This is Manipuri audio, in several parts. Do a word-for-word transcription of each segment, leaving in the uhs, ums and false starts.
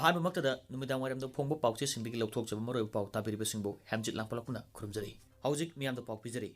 ꯑꯍꯥꯟꯕꯃꯛꯇꯗ ꯅꯨꯃꯤꯗꯥꯡ ꯋꯥꯏꯔꯝꯗ ꯐꯣꯡꯕ ꯄꯥꯎꯆꯦꯁꯤꯡꯗꯒꯤ ꯂꯧꯊꯣꯛꯆꯕ ꯃꯔꯨꯑꯣꯏꯕ ꯄꯥꯎ ꯇꯥꯕꯤꯔꯤꯕꯁꯤꯡꯕꯨ ꯍꯦꯝꯖꯤꯠ ꯂꯥꯡꯄꯂꯛꯄꯅ ꯈꯨꯔꯨꯝꯖꯔꯤ꯫ ꯍꯧꯖꯤꯛ ꯃꯤꯌꯥꯝꯗ ꯄꯥꯎ ꯄꯤꯖꯔꯤ꯫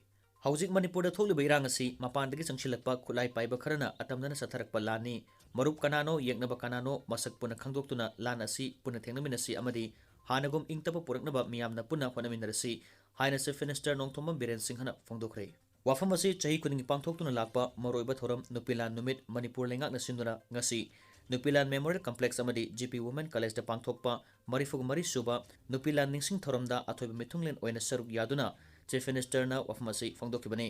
ꯍꯧꯖꯤꯛ ꯃꯅꯤꯄꯨꯔꯗ ꯊꯣꯛꯂꯤꯕ ꯏꯔꯥꯡ ꯑꯁꯤ ꯃꯄꯥꯟꯗꯒꯤ ꯆꯪꯁꯤꯜꯂꯛꯄ ꯈꯨꯠꯂꯥꯏ ꯄꯥꯏꯕ ꯈꯔꯅ ꯑꯇꯝꯅꯅ ꯆꯠꯊꯔꯛꯄ ꯂꯥꯟꯅꯤ꯫ ꯃꯔꯨꯞ ꯀꯅꯥꯅꯣ, ꯌꯦꯛꯅꯕ ꯀꯅꯥꯅꯣ, ꯃꯁꯛ ꯄꯨꯟꯅ ꯈꯪꯗꯣꯛꯇꯨꯅ ꯂꯥꯟ ꯑꯁꯤ ꯄꯨꯟꯅ ꯊꯦꯡꯅꯃꯤꯟꯅꯁꯤ ꯑꯃꯗꯤ ꯍꯥꯟꯅꯒꯨꯝ ꯏꯪ ꯇꯞꯄ ꯄꯨꯔꯛꯅꯕ ꯃꯤꯌꯥꯝꯅ ꯄꯨꯟꯅ ꯍꯣꯠꯅꯃꯤꯟꯅꯔꯁꯤ ꯍꯥꯏꯅ Chief Minister ꯅꯣꯡꯊꯣꯝꯕꯝ ꯕꯤꯔꯦꯟ ꯁꯤꯡꯍꯅ ꯐꯣꯡꯗꯣꯛꯈ꯭ꯔꯦ꯫ ꯋꯥꯐꯝ ꯑꯁꯤ ꯆꯍꯤ ꯈꯨꯗꯤꯡꯒꯤ ꯄꯥꯡꯊꯣꯛꯇꯨꯅ ꯂꯥꯛꯄ ꯃꯔꯨꯑꯣꯏꯕ ꯊꯧꯔꯝ ꯅꯨꯄꯤ ꯂꯥꯟ ꯅꯨꯃꯤꯠ ꯃꯅꯤꯄꯨꯔ ꯂꯩꯉꯥꯛꯅ ꯁꯤꯟꯗꯨꯅ ꯉꯁꯤ ꯅꯨꯄꯤ ꯂꯥꯟ Memorial Complex ꯑꯃꯗꯤ G P Women Collegeꯇ ꯄꯥꯡꯊꯣꯛꯄ ꯃꯔꯤꯐꯨ ꯃꯔꯤ ꯁꯨꯕ ꯅꯨꯄꯤ ꯂꯥꯟ ꯅꯤꯡꯁꯤꯡ ꯊꯧꯔꯝꯗ ꯑꯊꯣꯏꯕ ꯃꯤꯊꯨꯡꯂꯦꯟ ꯑꯣꯏꯅ ꯁꯔꯨꯛ ꯌꯥꯗꯨꯅ Chief Ministerꯅ ꯋꯥꯐꯝ ꯑꯁꯤ ꯐꯣꯡꯗꯣꯛꯈꯤꯕꯅꯤ꯫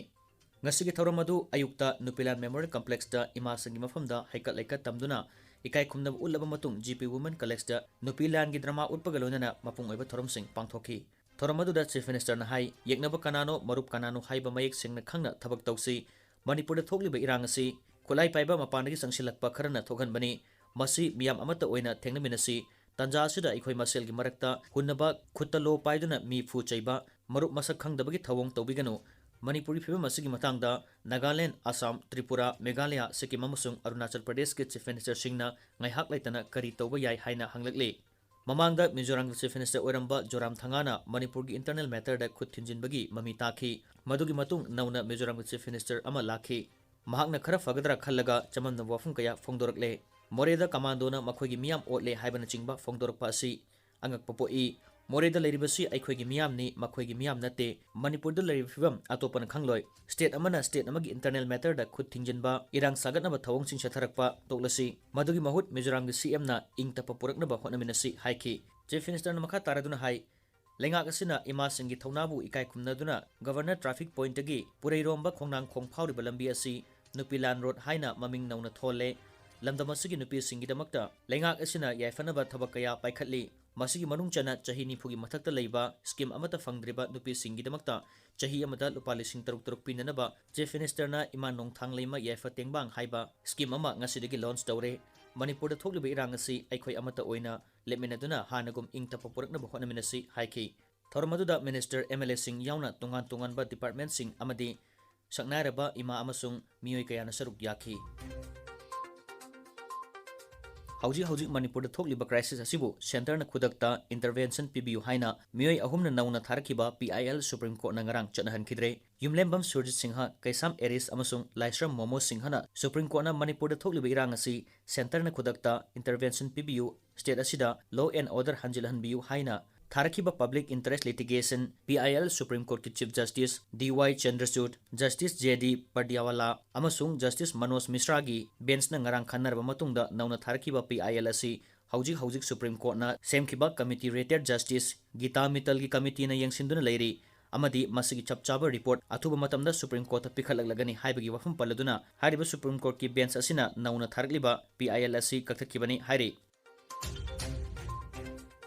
ꯉꯁꯤꯒꯤ ꯊꯧꯔꯝ ꯑꯗꯨ ꯑꯌꯨꯛꯇ ꯅꯨꯄꯤ ꯂꯥꯟ Memorial Complexꯇ ꯏꯃꯥꯁꯤꯡꯒꯤ ꯃꯐꯝꯗ ꯍꯩꯀꯠ ꯂꯩꯀꯠ ꯇꯝꯗꯨꯅ ꯏꯀꯥꯏ ꯈꯨꯝꯅꯕ ꯎꯠꯂꯕ ꯃꯇꯨꯡ G P Women Collegeꯇ ꯅꯨꯄꯤ ꯂꯥꯟꯒꯤ drama ꯎꯠꯄꯒ ꯂꯣꯏꯅꯅ ꯃꯄꯨꯡ ꯑꯣꯏꯕ ꯊꯧꯔꯝꯁꯤꯡ ꯄꯥꯡꯊꯣꯛꯈꯤ꯫ ꯊꯧꯔꯝ ꯑꯗꯨꯗ Chief Ministerꯅ ꯍꯥꯏ, ꯌꯦꯛꯅꯕ ꯀꯅꯥꯅꯣ, ꯃꯔꯨꯞ ꯀꯅꯥꯅꯣ ꯍꯥꯏꯕ ꯃꯌꯦꯛ ꯁꯦꯡꯅ ꯈꯪꯅ ꯊꯕꯛ ꯇꯧꯁꯤ꯫ ꯃꯅꯤꯄꯨꯔꯗ ꯊꯣꯛꯂꯤꯕ ꯏꯔꯥꯡ ꯑꯁꯤ ꯈꯨꯠꯂꯥꯏ ꯄꯥꯏꯕ ꯃꯄꯥꯟꯗꯒꯤ ꯆꯪꯁꯤꯜꯂꯛꯄ ꯈꯔꯅ ꯊꯣꯛꯍꯟꯕꯅꯤ꯫ ꯃꯁꯤ ꯃꯤꯌꯥꯝ ꯑꯃꯠꯇ ꯑꯣꯏꯅ ꯊꯦꯡꯅꯃꯤꯟꯅꯁꯤ꯫ ꯇꯥꯟꯖꯥ ꯑꯁꯤꯗ ꯑꯩꯈꯣꯏ ꯃꯁꯦꯜꯒꯤ ꯃꯔꯛꯇ ꯍꯨꯟꯅꯕ, ꯈꯨꯠꯇ ꯂꯣ ꯄꯥꯏꯗꯨꯅ ꯃꯤ ꯐꯨ ꯆꯩꯕ, ꯃꯔꯨꯞ ꯃꯁꯛ ꯈꯪꯗꯕꯒꯤ ꯊꯧꯑꯣꯡ ꯇꯧꯕꯤꯒꯅꯨ꯫ ꯃꯅꯤꯄꯨꯔꯒꯤ ꯐꯤꯕꯝ ꯑꯁꯤꯒꯤ ꯃꯇꯥꯡꯗ ꯅꯥꯒꯥꯂꯦꯟ, ꯑꯁꯥꯝ, ꯇ꯭ꯔꯤꯄꯨꯔꯥ, ꯃꯦꯘꯥꯂꯌꯥ, ꯁꯤꯛꯀꯤꯝ ꯑꯃꯁꯨꯡ ꯑꯔꯨꯅꯥꯆꯜ ꯄ꯭ꯔꯗꯦꯁꯀꯤ Chief Ministerꯁꯤꯡꯅ ꯉꯥꯏꯍꯥꯛ ꯂꯩꯇꯅ ꯀꯔꯤ ꯇꯧꯕ ꯌꯥꯏ ꯍꯥꯏꯅ ꯍꯪꯂꯛꯂꯤ꯫ ꯃꯃꯥꯡꯗ ꯃꯤꯖꯣꯔꯥꯝꯒꯤ Chief Minister ꯑꯣꯏꯔꯝꯕ ꯖꯣꯔꯥꯝ ꯊꯪꯒꯥꯅ ꯃꯅꯤꯄꯨꯔꯒꯤ internal matterꯗ ꯈꯨꯠ ꯊꯤꯟꯖꯤꯟꯕꯒꯤ ꯃꯃꯤ ꯇꯥꯈꯤ꯫ ꯃꯗꯨꯒꯤ ꯃꯇꯨꯡ ꯅꯧꯅ ꯃꯤꯖꯣꯔꯥꯝꯒꯤ Chief Minister ꯑꯃ ꯂꯥꯛꯈꯤ꯫ ꯃꯍꯥꯛꯅ ꯈꯔ ꯐꯒꯗ꯭ꯔꯥ ꯈꯜꯂꯒ ꯆꯃꯝꯅꯕ ꯋꯥꯐꯝ ꯀꯌꯥ ꯐꯣꯡꯗꯣꯔꯛꯂꯦ꯫ ꯃꯣꯔꯦꯗ commandoꯅ ꯃꯈꯣꯏꯒꯤ ꯃꯤꯌꯥꯝ ꯑꯣꯠꯂꯦ ꯍꯥꯏꯕꯅꯆꯤꯡꯕ ꯐꯣꯡꯗꯣꯔꯛꯄ ꯑꯁꯤ ꯑꯉꯛꯄ ꯄꯣꯛꯏ꯫ ꯃꯣꯔꯦꯗ ꯂꯩꯔꯤꯕꯁꯤ ꯑꯩꯈꯣꯏꯒꯤ ꯃꯤꯌꯥꯝꯅꯤ, ꯃꯈꯣꯏꯒꯤ ꯃꯤꯌꯥꯝ ꯅꯠꯇꯦ꯫ ꯃꯅꯤꯄꯨꯔꯗ ꯂꯩꯔꯤꯕ ꯐꯤꯕꯝ ꯑꯇꯣꯞꯄꯅ ꯈꯪꯂꯣꯏ꯫ State ꯑꯃꯅ state ꯑꯃꯒꯤ internal matterꯗ ꯈꯨꯠ ꯊꯤꯡꯖꯤꯟꯕ, ꯏꯔꯥꯡ ꯁꯥꯒꯠꯅꯕ ꯊꯧꯑꯣꯡꯁꯤꯡ ꯆꯠꯊꯔꯛꯄ ꯇꯣꯛꯂꯁꯤ꯫ ꯃꯗꯨꯒꯤ ꯃꯍꯨꯠ ꯃꯤꯖꯣꯔꯥꯝꯒꯤ CMꯅ ꯏꯪ ꯇꯞꯄ ꯄꯨꯔꯛꯅꯕ ꯍꯣꯠꯅꯃꯤꯟꯅꯁꯤ ꯍꯥꯏꯈꯤ꯫ Chief Ministerꯅ ꯃꯈꯥ ꯇꯥꯔꯗꯨꯅ ꯍꯥꯏ, ꯂꯩꯉꯥꯛ ꯑꯁꯤꯅ ꯏꯃꯥꯁꯤꯡꯒꯤ ꯊꯧꯅꯥꯕꯨ ꯏꯀꯥꯏ ꯈꯨꯝꯅꯗꯨꯅ Governor traffic pointꯇꯒꯤ ꯄꯨꯔꯩꯔꯣꯝꯕ ꯈꯣꯡꯅꯥꯡꯈꯣꯡ ꯐꯥꯎꯔꯤꯕ ꯂꯝꯕꯤ ꯑꯁꯤ ꯅꯨꯄꯤ ꯂꯥꯟ road ꯍꯥꯏꯅ ꯃꯃꯤꯡ ꯅꯧꯅ ꯊꯣꯜꯂꯦ꯫ ꯂꯝꯗꯝ ꯑꯁꯤꯒꯤ ꯅꯨꯄꯤꯁꯤꯡꯒꯤꯗꯃꯛꯇ ꯂꯩꯉꯥꯛ ꯑꯁꯤꯅ ꯌꯥꯏꯐꯅꯕ ꯊꯕꯛ ꯀꯌꯥ ꯄꯥꯏꯈꯠꯂꯤ꯫ ꯃꯁꯤꯒꯤ ꯃꯅꯨꯡ ꯆꯟꯅ ꯆꯍꯤ ꯅꯤꯐꯨꯒꯤ ꯃꯊꯛꯇ ꯂꯩꯕ scheme ꯑꯃꯠꯇ ꯐꯪꯗ꯭ꯔꯤꯕ ꯅꯨꯄꯤꯁꯤꯡꯒꯤꯗꯃꯛꯇ ꯆꯍꯤ ꯑꯃꯗ ꯂꯨꯄꯥ ꯂꯤꯁꯤꯡ ꯇꯔꯨꯛ ꯇꯔꯨꯛ ꯄꯤꯅꯅꯕ Chief Ministerꯅ ꯏꯃꯥ ꯅꯣꯡꯊꯥꯡꯂꯩꯃ ꯌꯥꯏꯐ ꯇꯦꯡꯕꯥꯡ ꯍꯥꯏꯕ scheme ꯑꯃ ꯉꯁꯤꯗꯒꯤ launch ꯇꯧꯔꯦ꯫ ꯃꯅꯤꯄꯨꯔꯗ ꯊꯣꯛꯂꯤꯕ ꯏꯔꯥꯡ ꯑꯁꯤ ꯑꯩꯈꯣꯏ ꯑꯃꯠꯇ ꯑꯣꯏꯅ ꯂꯦꯞꯃꯤꯟꯅꯗꯨꯅ ꯍꯥꯟꯅꯒꯨꯝ ꯏꯪ ꯇꯞꯄ ꯄꯨꯔꯛꯅꯕ ꯍꯣꯠꯅꯃꯤꯟꯅꯁꯤ ꯍꯥꯏꯈꯤ꯫ ꯊꯧꯔꯝ ꯑꯗꯨꯗ Minister, MLAꯁꯤꯡ ꯌꯥꯎꯅ ꯇꯣꯉꯥꯟ ꯇꯣꯉꯥꯟꯕ departmentꯁꯤꯡ ꯑꯃꯗꯤ ꯁꯛꯅꯥꯏꯔꯕ ꯏꯃꯥ ꯑꯃꯁꯨꯡ ꯃꯤꯑꯣꯏ ꯀꯌꯥꯅ ꯁꯔꯨꯛ ꯌꯥꯈꯤ꯫ ꯍꯧꯖꯤꯛ ꯍꯧꯖꯤꯛ ꯃꯅꯤꯄꯨꯔꯗ ꯊꯣꯛꯂꯤꯕ crisis ꯑꯁꯤꯕꯨ centreꯅ ꯈꯨꯗꯛꯇ intervention ꯄꯤꯕꯤꯌꯨ ꯍꯥꯏꯅ ꯃꯤꯑꯣꯏ ꯑꯍꯨꯝꯅ ꯅꯧꯅ ꯊꯥꯔꯛꯈꯤꯕ P I L Supreme Courtꯅ ꯉꯔꯥꯡ ꯆꯠꯅꯍꯟꯈꯤꯗ꯭ꯔꯦ꯫ ꯌꯨꯝꯂꯦꯝꯕꯝ ꯁꯨꯔꯖꯤꯠ ꯁꯤꯡꯍ, ꯀꯩꯁꯥꯝ ꯑꯦꯔꯤꯁ ꯑꯃꯁꯨꯡ ꯂꯥꯏꯁ꯭ꯔꯝ ꯃꯣꯃꯣ ꯁꯤꯡꯍꯅ Supreme Courtꯅ ꯃꯅꯤꯄꯨꯔꯗ ꯊꯣꯛꯂꯤꯕ ꯏꯔꯥꯡ ꯑꯁꯤ centreꯅ ꯈꯨꯗꯛꯇ intervention ꯄꯤꯕꯤꯌꯨ, state ꯑꯁꯤꯗ law and order ꯍꯟꯖꯤꯜꯍꯟꯕꯤꯌꯨ ꯍꯥꯏꯅ ꯊꯥꯔꯛꯈꯤꯕ public interest litigation, P I L Supreme Courtꯀꯤ Chief Justice D Y Chandrachud, Justice J D Pardiawala ꯑꯃꯁꯨꯡ Justice Manoj Misraꯒꯤ benchꯅ ꯉꯔꯥꯡ ꯈꯟꯅꯔꯕ ꯃꯇꯨꯡꯗ ꯅꯧꯅ ꯊꯥꯔꯛꯈꯤꯕ P I L ꯑꯁꯤ ꯍꯧꯖꯤꯛ ꯍꯧꯖꯤꯛ Supreme Courtꯅ ꯁꯦꯝꯈꯤꯕ committee, retired Justice Geeta Mittalꯒꯤ committeeꯅ ꯌꯦꯡꯁꯤꯟꯗꯨꯅ ꯂꯩꯔꯤ ꯑꯃꯗꯤ ꯃꯁꯤꯒꯤ ꯆꯞ ꯆꯥꯕ report ꯑꯊꯨꯕ ꯃꯇꯝꯗ Supreme Courtꯇ ꯄꯤꯈꯠꯂꯛꯂꯒꯅꯤ ꯍꯥꯏꯕꯒꯤ ꯋꯥꯐꯝ ꯄꯜꯂꯗꯨꯅ ꯍꯥꯏꯔꯤꯕ Supreme Courtꯀꯤ bench ꯑꯁꯤꯅ ꯅꯧꯅ ꯊꯥꯔꯛꯂꯤꯕ P I L ꯑꯁꯤ ꯀꯛꯊꯠꯈꯤꯕꯅꯤ ꯍꯥꯏꯔꯤ꯫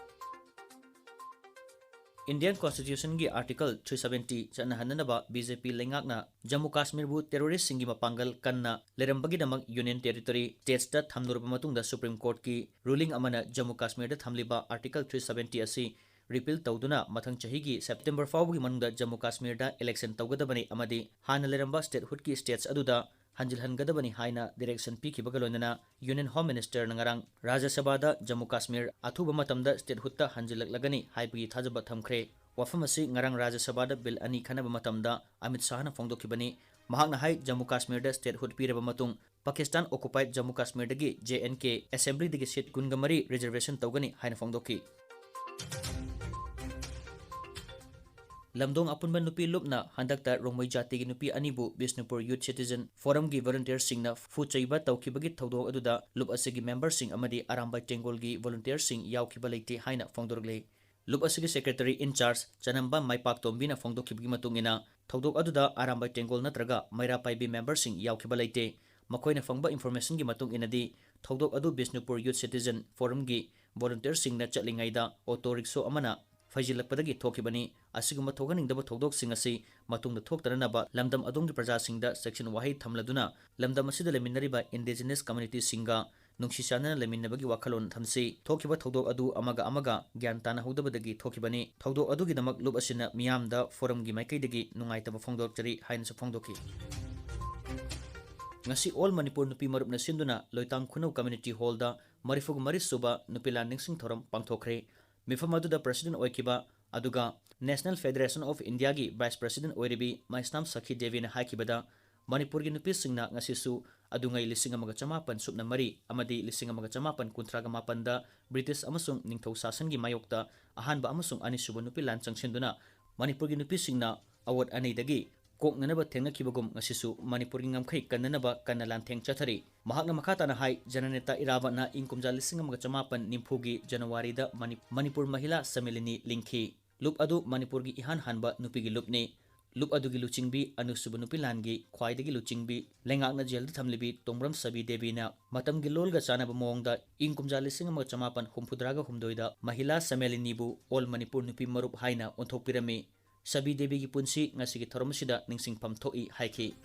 Indian Constitutionꯒꯤ Article three seventy ꯆꯠꯅꯍꯟꯅꯅꯕ B J P ꯂꯩꯉꯥꯛꯅ ꯖꯝꯃꯨ ꯀꯥꯁꯃꯤꯔꯕꯨ terroristꯁꯤꯡꯒꯤ ꯃꯄꯥꯡꯒꯜ ꯀꯟꯅ ꯂꯩꯔꯝꯕꯒꯤꯗꯃꯛ Union Territory statesꯇ ꯊꯝꯂꯨꯔꯕ ꯃꯇꯨꯡꯗ Supreme Courtꯀꯤ ruling ꯑꯃꯅ ꯖꯝꯃꯨ ꯀꯥꯁꯃꯤꯔꯗ ꯊꯝꯂꯤꯕ Article three seventy ꯑꯁꯤ repeal ꯇꯧꯗꯨꯅ ꯃꯊꯪ ꯆꯍꯤꯒꯤ September ꯐꯥꯎꯕꯒꯤ ꯃꯅꯨꯡꯗ ꯖꯝꯃꯨ ꯀꯥꯁꯃꯤꯔꯗ election ꯇꯧꯒꯗꯕꯅꯤ ꯑꯃꯗꯤ ꯍꯥꯟꯅ ꯂꯩꯔꯝꯕ statehoodꯀꯤ status ꯑꯗꯨꯗ ꯍꯟꯖꯤꯜꯍꯟꯒꯗꯕꯅꯤ ꯍꯥꯏꯅ direction ꯄꯤꯈꯤꯕꯒ ꯂꯣꯏꯅꯅ Union Home Ministerꯅ ꯉꯔꯥꯡ ꯔꯥꯖ꯭ꯌ ꯁꯚꯥꯗ ꯖꯝꯃꯨ ꯀꯥꯁꯃꯤꯔ ꯑꯊꯨꯕ ꯃꯇꯝꯗ statehoodꯇ ꯍꯟꯖꯤꯜꯂꯛꯂꯒꯅꯤ ꯍꯥꯏꯕꯒꯤ ꯊꯥꯖꯕ ꯊꯝꯈ꯭ꯔꯦ꯫ ꯋꯥꯐꯝ ꯑꯁꯤ ꯉꯔꯥꯡ ꯔꯥꯖ꯭ꯌ ꯁꯚꯥꯗ bill ꯑꯅꯤ ꯈꯟꯅꯕ ꯃꯇꯝꯗ ꯑꯃꯤꯠ ꯁꯥꯍꯅ ꯐꯣꯡꯗꯣꯛꯈꯤꯕꯅꯤ꯫ ꯃꯍꯥꯛꯅ ꯍꯥꯏ, ꯖꯝꯃꯨ ꯀꯥꯁꯃꯤꯔꯗ statehood ꯄꯤꯔꯕ ꯃꯇꯨꯡ Pakistan occupied Jammu ꯀꯥꯁꯃꯤꯔꯗꯒꯤ J and K assemblyꯗꯒꯤ seat ꯀꯨꯟꯒ ꯃꯔꯤ reservation ꯇꯧꯒꯅꯤ ꯍꯥꯏꯅ ꯐꯣꯡꯗꯣꯛꯈꯤ꯫ ꯂꯝꯗꯣꯡ ꯑꯄꯨꯟꯕ ꯅꯨꯄꯤ ꯂꯨꯞꯅ ꯍꯟꯗꯛꯇ ꯔꯣꯡꯃꯩ ꯖꯥꯇꯤꯒꯤ ꯅꯨꯄꯤ ꯑꯅꯤꯕꯨ ꯕꯤꯁꯅꯨꯄꯨꯔ Youth Citizen Forumꯒꯤ volunteerꯁꯤꯡꯅ ꯐꯨ ꯆꯩꯕ ꯇꯧꯈꯤꯕꯒꯤ ꯊꯧꯗꯣꯛ ꯑꯗꯨꯗ ꯂꯨꯞ ꯑꯁꯤꯒꯤ memberꯁꯤꯡ ꯑꯃꯗꯤ ꯑꯔꯥꯝꯕꯥꯏ ꯇꯦꯡꯒꯣꯜꯒꯤ volunteerꯁꯤꯡ ꯌꯥꯎꯈꯤꯕ ꯂꯩꯇꯦ ꯍꯥꯏꯅ ꯐꯣꯡꯗꯣꯔꯛꯂꯦ꯫ ꯂꯨꯞ ꯑꯁꯤꯒꯤ secretary in charge ꯆꯅꯝꯕ ꯃꯥꯏꯄꯥꯛꯇꯣꯝꯕꯤꯅ ꯐꯣꯡꯗꯣꯛꯈꯤꯕꯒꯤ ꯃꯇꯨꯡ ꯏꯟꯅ, ꯊꯧꯗꯣꯛ ꯑꯗꯨꯗ ꯑꯔꯥꯝꯕꯥꯏ ꯇꯦꯡꯒꯣꯜ ꯅꯠꯇ꯭ꯔꯒ ꯃꯩꯔꯥ ꯄꯥꯏꯕꯤ memberꯁꯤꯡ ꯌꯥꯎꯈꯤꯕ ꯂꯩꯇꯦ꯫ ꯃꯈꯣꯏꯅ ꯐꯪꯕ informationꯒꯤ ꯃꯇꯨꯡ ꯏꯟꯅꯗꯤ, ꯊꯧꯗꯣꯛ ꯑꯗꯨ ꯕꯤꯁꯅꯨꯄꯨꯔ Youth Citizen Forumꯒꯤ volunteerꯁꯤꯡꯅ ꯆꯠꯂꯤꯉꯩꯗ auto rickshaw ꯑꯃꯅ ꯐꯩꯖꯤꯜꯂꯛꯄꯗꯒꯤ ꯊꯣꯛꯈꯤꯕꯅꯤ꯫ ꯑꯁꯤꯒꯨꯝꯕ ꯊꯣꯛꯍꯟꯅꯤꯡꯗꯕ ꯊꯧꯗꯣꯛꯁꯤꯡ ꯑꯁꯤ ꯃꯇꯨꯡꯗ ꯊꯣꯛꯇꯅꯅꯕ ꯂꯝꯗꯝ ꯑꯗꯣꯝꯒꯤ ꯄ꯭ꯔꯖꯥꯁꯤꯡꯗ ꯆꯦꯛꯁꯤꯟ ꯋꯥꯍꯩ ꯊꯝꯂꯗꯨꯅ ꯂꯝꯗꯝ ꯑꯁꯤꯗ ꯂꯩꯃꯤꯟꯅꯔꯤꯕ indigenous communityꯁꯤꯡꯒ ꯅꯨꯡꯁꯤ ꯆꯥꯟꯅꯅ ꯂꯩꯃꯤꯟꯅꯕꯒꯤ ꯋꯥꯈꯜꯂꯣꯟ ꯊꯝꯁꯤ꯫ ꯊꯣꯛꯈꯤꯕ ꯊꯧꯗꯣꯛ ꯑꯗꯨ ꯑꯃꯒ ꯑꯃꯒ ꯒ꯭ꯌꯥꯟ ꯇꯥꯅꯍꯧꯗꯕꯗꯒꯤ ꯊꯣꯛꯈꯤꯕꯅꯤ꯫ ꯊꯧꯗꯣꯛ ꯑꯗꯨꯒꯤꯗꯃꯛ ꯂꯨꯞ ꯑꯁꯤꯅ ꯃꯤꯌꯥꯝꯗ forumꯒꯤ ꯃꯥꯏꯀꯩꯗꯒꯤ ꯅꯨꯡꯉꯥꯏꯇꯕ ꯐꯣꯡꯗꯣꯛꯆꯔꯤ ꯍꯥꯏꯅꯁꯨ ꯐꯣꯡꯗꯣꯛꯈꯤ꯫ ꯉꯁꯤ All Manipur ꯅꯨꯄꯤ ꯃꯔꯨꯞꯅ ꯁꯤꯟꯗꯨꯅ ꯂꯣꯏꯇꯥꯡ ꯈꯨꯅꯧ Community Hallꯗ ꯃꯔꯤꯐꯨꯒ ꯃꯔꯤ ꯁꯨꯕ ꯅꯨꯄꯤ ꯂꯥꯟ ꯅꯤꯡꯁꯤꯡ ꯊꯧꯔꯝ ꯄꯥꯡꯊꯣꯛꯈ꯭ꯔꯦ꯫ ꯃꯤꯐꯝ ꯑꯗꯨꯗ President ꯑꯣꯏꯈꯤꯕ ꯑꯗꯨꯒ National Federation of Indiaꯒꯤ Vice President ꯑꯣꯏꯔꯤꯕꯤ ꯃꯩꯁꯅꯥꯝ ꯁꯈꯤ ꯗꯦꯕꯤꯅ ꯍꯥꯏꯈꯤꯕꯗ, ꯃꯅꯤꯄꯨꯔꯒꯤ ꯅꯨꯄꯤꯁꯤꯡꯅ ꯉꯁꯤꯁꯨ ꯑꯗꯨꯉꯩ ꯂꯤꯁꯤꯡ ꯑꯃꯒ ꯆꯃꯥꯄꯟ ꯁꯨꯞꯅ ꯃꯔꯤ ꯑꯃꯗꯤ ꯂꯤꯁꯤꯡ ꯑꯃꯒ ꯆꯃꯥꯄꯟ ꯀꯨꯟꯊ꯭ꯔꯥꯒ ꯃꯥꯄꯟꯗ British ꯑꯃꯁꯨꯡ ꯅꯤꯡꯊꯧ ꯁꯥꯁꯟꯒꯤ ꯃꯥꯌꯣꯛꯇ ꯑꯍꯥꯟꯕ ꯑꯃꯁꯨꯡ ꯑꯅꯤꯁꯨꯕ ꯅꯨꯄꯤ ꯂꯥꯟ ꯆꯪꯁꯤꯟꯗꯨꯅ ꯃꯅꯤꯄꯨꯔꯒꯤ ꯅꯨꯄꯤꯁꯤꯡꯅ ꯑꯋꯣꯠ ꯑꯅꯩꯗꯒꯤ ꯀꯣꯛꯅꯅꯕ ꯊꯦꯡꯅꯈꯤꯕꯒꯨꯝ, ꯉꯁꯤꯁꯨ ꯃꯅꯤꯄꯨꯔꯒꯤ ꯉꯝꯈꯩ ꯀꯟꯅꯅꯕ ꯀꯟꯅ ꯂꯥꯟꯊꯦꯡ ꯆꯠꯊꯔꯤ꯫ ꯃꯍꯥꯛꯅ ꯃꯈꯥ ꯇꯥꯅ ꯍꯥꯏ, ꯖꯅꯅꯦꯇꯥ ꯏꯔꯥꯕꯠꯅ ꯏꯪ ꯀꯨꯝꯖꯥ ꯂꯤꯁꯤꯡ ꯑꯃꯒ ꯆꯃꯥꯄꯟ ꯅꯤꯐꯨꯒꯤ ꯖꯅꯋꯥꯔꯤꯗ ꯃꯅꯤ-, ꯃꯅꯤꯄꯨꯔ ꯃꯍꯤꯂꯥ ꯁꯝꯃꯦꯂꯅꯤ ꯂꯤꯡꯈꯤ꯫ ꯂꯨꯞ ꯑꯗꯨ ꯃꯅꯤꯄꯨꯔꯒꯤ ꯏꯍꯥꯟ ꯍꯥꯟꯕ ꯅꯨꯄꯤꯒꯤ ꯂꯨꯞꯅꯤ꯫ ꯂꯨꯞ ꯑꯗꯨꯒꯤ ꯂꯨꯆꯤꯡꯕꯤ, ꯑꯅꯤꯁꯨꯕ ꯅꯨꯄꯤ ꯂꯥꯟꯒꯤ ꯈ꯭ꯋꯥꯏꯗꯒꯤ ꯂꯨꯆꯤꯡꯕꯤ, ꯂꯩꯉꯥꯛꯅ ꯖꯦꯜꯗ ꯊꯝꯂꯤꯕꯤ ꯇꯣꯡꯕ꯭ꯔꯝ ꯁꯕꯤ ꯗꯦꯕꯤꯅ ꯃꯇꯝꯒꯤ ꯂꯣꯜꯒ ꯆꯥꯟꯅꯕ ꯃꯑꯣꯡꯗ ꯏꯪ ꯀꯨꯝꯖꯥ ꯂꯤꯁꯤꯡ ꯑꯃꯒ ꯆꯃꯥꯄꯟ ꯍꯨꯝꯐꯨꯇꯔꯥꯒ ꯍꯨꯝꯗꯣꯏꯗ ꯃꯍꯤꯂꯥ ꯁꯝꯃꯦꯂꯅꯤꯕꯨ All ꯃꯅꯤꯄꯨꯔ ꯅꯨꯄꯤ ꯃꯔꯨꯞ ꯍꯥꯏꯅ ꯑꯣꯟꯊꯣꯛꯄꯤꯔꯝꯃꯤ꯫ ꯁꯕꯤ ꯗꯦꯕꯤꯒꯤ ꯄꯨꯟꯁꯤ ꯉꯁꯤꯒꯤ ꯊꯧꯔꯝ ꯑꯁꯤꯗ ꯅꯤꯡꯁꯤꯡꯐꯝ ꯊꯣꯛꯏ ꯍꯥꯏꯈꯤ꯫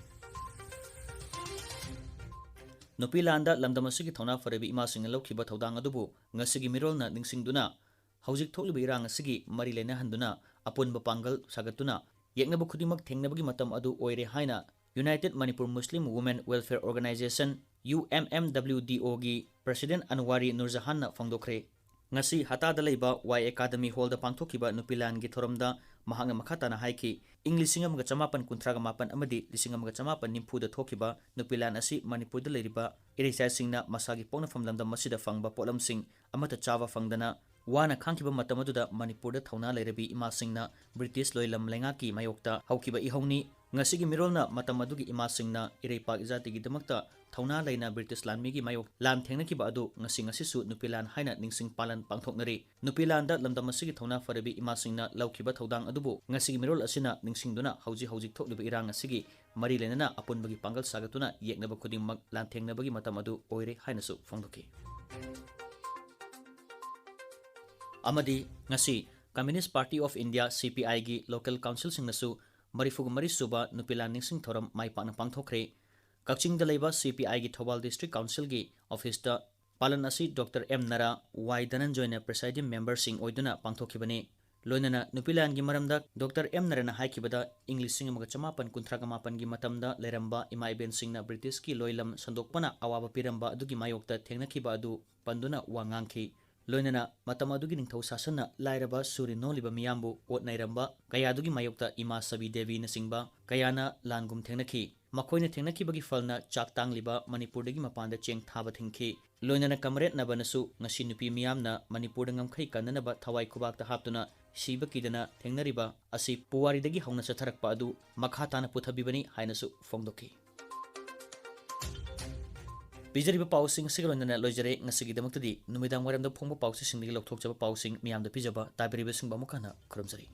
ꯅꯨꯄꯤ ꯂꯥꯟꯗ ꯂꯝꯗꯝ ꯑꯁꯤꯒꯤ ꯊꯧꯅꯥ ꯐꯔꯕꯤ ꯏꯃꯥꯁꯤꯡꯅ ꯂꯧꯈꯤꯕ ꯊꯧꯗꯥꯡ ꯑꯗꯨꯕꯨ ꯉꯁꯤꯒꯤ ꯃꯤꯔꯣꯜꯅ ꯅꯤꯡꯁꯤꯡꯗꯨꯅ, ꯍꯧꯖꯤꯛ ꯊꯣꯛꯂꯤꯕ ꯏꯔꯥꯡ ꯑꯁꯤꯒꯤ ꯃꯔꯤ ꯂꯩꯅꯍꯟꯗꯨꯅ ꯑꯄꯨꯟꯕ ꯄꯥꯡꯒꯜ ꯁꯥꯒꯠꯇꯨꯅ ꯌꯦꯛꯅꯕ ꯈꯨꯗꯤꯡꯃꯛ ꯊꯦꯡꯅꯕꯒꯤ ꯃꯇꯝ ꯑꯗꯨ ꯑꯣꯏꯔꯦ ꯍꯥꯏꯅ United Manipur Muslim Women Welfare Organization, UMMWDOꯒꯤ President ꯑꯟꯋꯥꯔꯤ ꯅꯨꯔꯖꯍꯥꯟꯅ ꯐꯣꯡꯗꯣꯛꯈ꯭ꯔꯦ꯫ ꯉꯁꯤ ꯍꯇꯥꯗ ꯂꯩꯕ ꯋꯥꯏ ꯑꯦꯀꯥꯗꯃꯤ ꯍꯣꯜꯗ ꯄꯥꯡꯊꯣꯛꯈꯤꯕ ꯅꯨꯄꯤ ꯂꯥꯟꯒꯤ ꯊꯧꯔꯝꯗ ꯃꯍꯥꯛꯅ ꯃꯈꯥ ꯇꯥꯅ ꯍꯥꯏꯈꯤ, ꯏꯪ ꯂꯤꯁꯤꯡ ꯑꯃꯒ ꯆꯃꯥꯄꯟ ꯀꯨꯟꯊ꯭ꯔꯥꯒ ꯃꯥꯄꯟ ꯑꯃꯗꯤ ꯂꯤꯁꯤꯡ ꯑꯃꯒ ꯆꯃꯥꯄꯟ ꯅꯤꯐꯨꯗ ꯊꯣꯛꯈꯤꯕ ꯅꯨꯄꯤ ꯂꯥꯟ ꯑꯁꯤ ꯃꯅꯤꯄꯨꯔꯗ ꯂꯩꯔꯤꯕ ꯏꯔꯩꯆꯥꯁꯤꯡꯅ ꯃꯁꯥꯒꯤ ꯄꯣꯛꯅꯐꯝ ꯂꯝꯗꯝ ꯑꯁꯤꯗ ꯐꯪꯕ ꯄꯣꯠꯂꯝꯁꯤꯡ ꯑꯃꯠꯇ ꯆꯥꯕ ꯐꯪꯗꯅ ꯋꯥꯅ ꯈꯥꯡꯈꯤꯕ ꯃꯇꯝ ꯑꯗꯨꯗ ꯃꯅꯤꯄꯨꯔꯗ ꯊꯧꯅꯥ ꯂꯩꯔꯕꯤ ꯏꯃꯥꯁꯤꯡꯅ ꯕ꯭ꯔꯤꯇꯤꯁ ꯂꯣꯏꯂꯝ ꯂꯩꯉꯥꯛꯀꯤ ꯃꯥꯌꯣꯛꯇ ꯍꯧꯈꯤꯕ ꯏꯍꯧꯅꯤ꯫ ꯉꯁꯤꯒꯤ ꯃꯤꯔꯣꯜꯅ ꯃꯇꯝ ꯑꯗꯨꯒꯤ ꯏꯃꯥꯁꯤꯡꯅ ꯏꯔꯩꯄꯥꯛ ꯏꯖꯥꯇꯤꯒꯤꯗꯃꯛꯇ ꯊꯧꯅꯥ ꯂꯩꯅ ꯕ꯭ꯔꯤꯇꯤꯁ ꯂꯥꯟꯃꯤꯒꯤ ꯃꯥꯌꯣꯛ ꯂꯥꯟ ꯊꯦꯡꯅꯈꯤꯕ ꯑꯗꯨ ꯉꯁꯤ ꯉꯁꯤꯁꯨ ꯅꯨꯄꯤ ꯂꯥꯟ ꯍꯥꯏꯅ ꯅꯤꯡꯁꯤꯡ ꯄꯥꯂꯟ ꯄꯥꯡꯊꯣꯛꯅꯔꯤ꯫ ꯅꯨꯄꯤ ꯂꯥꯟꯗ ꯂꯝꯗꯝ ꯑꯁꯤꯒꯤ ꯊꯧꯅꯥ ꯐꯔꯕꯤ ꯏꯃꯥꯁꯤꯡꯅ ꯂꯧꯈꯤꯕ ꯊꯧꯗꯥꯡ ꯑꯗꯨꯕꯨ ꯉꯁꯤꯒꯤ ꯃꯤꯔꯣꯜ ꯑꯁꯤꯅ ꯅꯤꯡꯁꯤꯡꯗꯨꯅ ꯍꯧꯖꯤꯛ ꯍꯧꯖꯤꯛ ꯊꯣꯛꯂꯤꯕ ꯏꯔꯥꯡ ꯑꯁꯤꯒꯤ ꯃꯔꯤ ꯂꯩꯅꯅ ꯑꯄꯨꯟꯕꯒꯤ ꯄꯥꯡꯒꯜ ꯁꯥꯒꯠꯇꯨꯅ ꯌꯦꯛꯅꯕ ꯈꯨꯗꯤꯡꯃꯛ ꯂꯥꯟꯊꯦꯡꯅꯕꯒꯤ ꯃꯇꯝ ꯑꯗꯨ ꯑꯣꯏꯔꯦ ꯍꯥꯏꯅꯁꯨ ꯐꯣꯡꯗꯣꯛꯈꯤ꯫ ꯑꯃꯗꯤ ꯉꯁꯤ Communist Party of India, CPIꯒꯤ local councilꯁꯤꯡꯅꯁꯨ ꯃꯔꯤꯐꯨꯒ ꯃꯔꯤ ꯁꯨꯕ ꯅꯨꯄꯤ ꯂꯥꯟ ꯅꯤꯡꯁꯤꯡ ꯊꯧꯔꯝ ꯃꯥꯏ ꯄꯥꯛꯅ ꯄꯥꯡꯊꯣꯛꯈ꯭ꯔꯦ꯫ ꯀꯛꯆꯤꯡꯗ ꯂꯩꯕ CPIꯒꯤ ꯊꯧꯕꯥꯜ District Councilꯒꯤ officeꯇ ꯄꯥꯂꯟ ꯑꯁꯤ Doctor ꯑꯦꯝ ꯅꯔꯥ, ꯋꯥꯏ ꯙꯅꯟꯖꯣꯏꯅ presiding memberꯁꯤꯡ ꯑꯣꯏꯗꯨꯅ ꯄꯥꯡꯊꯣꯛꯈꯤꯕꯅꯤ꯫ ꯂꯣꯏꯅꯅ ꯅꯨꯄꯤ ꯂꯥꯟꯒꯤ ꯃꯔꯝꯗ ꯗꯣꯛꯇꯔ ꯑꯦꯝ ꯅꯔꯅ ꯍꯥꯏꯈꯤꯕꯗ, ꯏꯪ ꯂꯤꯁꯤꯡ ꯑꯃꯒ ꯆꯃꯥꯄꯟ ꯀꯨꯟꯊ꯭ꯔꯥ ꯃꯥꯄꯟꯒꯤ ꯃꯇꯝꯗ ꯂꯩꯔꯝꯕ ꯏꯃꯥ ꯏꯕꯦꯟꯁꯤꯡꯅ ꯕ꯭ꯔꯤꯇꯤꯁꯀꯤ ꯂꯣꯏꯂꯝ ꯁꯟꯗꯣꯛꯄꯅ ꯑꯋꯥꯕ ꯄꯤꯔꯝꯕ ꯑꯗꯨꯒꯤ ꯃꯥꯌꯣꯛꯇ ꯊꯦꯡꯅꯈꯤꯕ ꯑꯗꯨ ꯄꯟꯗꯨꯅ ꯋꯥ ꯉꯥꯡꯈꯤ꯫ ꯂꯣꯏꯅꯅ ꯃꯇꯝ ꯑꯗꯨꯒꯤ ꯅꯤꯡꯊꯧ ꯁꯥꯁꯟꯅ ꯂꯥꯏꯔꯕ ꯁꯨꯔꯤ ꯅꯣꯜꯂꯤꯕ ꯃꯤꯌꯥꯝꯕꯨ ꯑꯣꯠ ꯅꯩꯔꯝꯕ ꯀꯌꯥꯗꯨꯒꯤ ꯃꯥꯌꯣꯛꯇ ꯏꯃꯥ ꯁꯕꯤ ꯗꯦꯕꯤꯅꯆꯤꯡꯕ ꯀꯌꯥꯅ ꯂꯥꯟꯒꯨꯝ ꯊꯦꯡꯅꯈꯤ꯫ ꯃꯈꯣꯏꯅ ꯊꯦꯡꯅꯈꯤꯕꯒꯤ ꯐꯜꯅ ꯆꯥꯛ ꯇꯥꯡꯂꯤꯕ ꯃꯅꯤꯄꯨꯔꯗꯒꯤ ꯃꯄꯥꯟꯗ ꯆꯦꯡ ꯊꯥꯕ ꯊꯤꯡꯈꯤ꯫ ꯂꯣꯏꯅꯅ ꯀꯃꯔꯦꯠ ꯅꯕꯅꯁꯨ ꯉꯁꯤ ꯅꯨꯄꯤ ꯃꯤꯌꯥꯝꯅ ꯃꯅꯤꯄꯨꯔꯗ ꯉꯝꯈꯩ ꯀꯟꯅꯅꯕ ꯊꯋꯥꯏ ꯈꯨꯕꯥꯛꯇ ꯍꯥꯞꯇꯨꯅ ꯁꯤꯕ ꯀꯤꯗꯅ ꯊꯦꯡꯅꯔꯤꯕ ꯑꯁꯤ ꯄꯨꯋꯥꯔꯤꯗꯒꯤ ꯍꯧꯅ ꯆꯠꯊꯔꯛꯄ ꯑꯗꯨ ꯃꯈꯥ ꯇꯥꯅ ꯄꯨꯊꯕꯤꯕꯅꯤ ꯍꯥꯏꯅꯁꯨ ꯐꯣꯡꯗꯣꯛꯈꯤ꯫ ꯄꯤꯖꯔꯤꯕ ꯄꯥꯎꯁꯤꯡ ꯑꯁꯤꯒ ꯂꯣꯏꯅꯅ ꯂꯣꯏꯖꯔꯦ꯫ ꯉꯁꯤꯒꯤꯗꯃꯛꯇꯗꯤ ꯅꯨꯃꯤꯗꯥꯡ ꯋꯥꯏꯔꯝꯗ ꯐꯣꯡꯕ ꯄꯥꯎꯆꯦꯁꯤꯡꯗꯒꯤ ꯂꯧꯊꯣꯛꯆꯕ ꯄꯥꯎꯁꯤꯡ ꯃꯤꯌꯥꯝꯗ ꯄꯤꯖꯕ ꯇꯥꯕꯤꯔꯤꯕꯁꯤꯡꯕꯨ ꯑꯃꯨꯛ ꯍꯟꯅ ꯈꯨꯔꯨꯝꯖꯔꯤ꯫